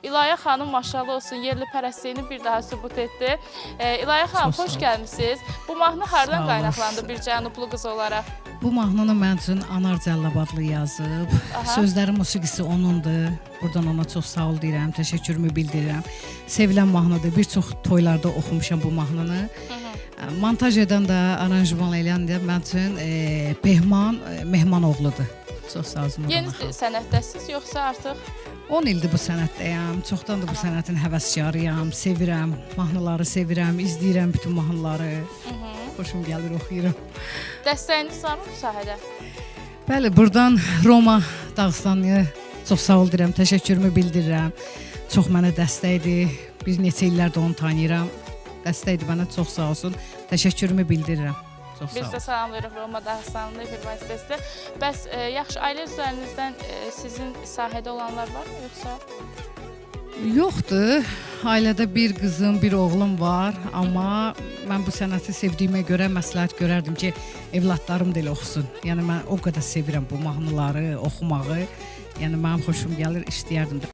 İlayə xanım maşallah olsun yerli pərəstliyini bir daha sübut etdi. İlayə xanım, Çox sağ xoş olun. gəlmisiniz. Bu mahnı hardan Sağ olun. qaynaqlandı bir cənublu qız olaraq? Bu mahnını mənim üçün Anar Cəllabadlı yazıb. Aha. Sözləri, musiqisi onundur. Buradan ona çox sağ ol deyirəm, təşəkkürümü bildirirəm. Sevilən mahnıdır. Bir çox toylarda oxumuşam bu mahnını. Montaj edən də, aranjman eləyən də mənim üçün Pehman Mehmanoğludur. Çox sağ olsun. Yeni Nurhan xanım. sənətdəsiz yoxsa artıq 10 ildir bu sənətdəyəm. Çoxdandır bu sənətin həvəskarıyam, sevirəm, mahnıları sevirəm, izləyirəm bütün mahnıları. Xoşum gəlir, oxuyuram. Dəstəyiniz varmı bu sahədə? Bəli, buradan Roma Dağıstanlıya çox sağ ol deyirəm, təşəkkürümü bildirirəm. Çox mənə dəstəkdir. Bir neçə illərdir onu tanıyıram. Dəstəkdir mənə, çox sağ olsun. Təşəkkürümü bildirirəm. Çox Biz sağ də ol. salamlayırıq Roma Dağıstanlı efir vasitəsilə. Bəs yaxşı, ailə üzvlərinizdən sizin sahədə olanlar varmı yoxsa? Yoxdur. Ailədə bir qızım, bir oğlum var, amma mən bu sənəti sevdiyimə görə məsləhət görərdim ki, evladlarım da elə oxusun. Yəni mən o qədər sevirəm bu mahnıları oxumağı. Yəni mənim xoşum gəlir, istəyərdim də.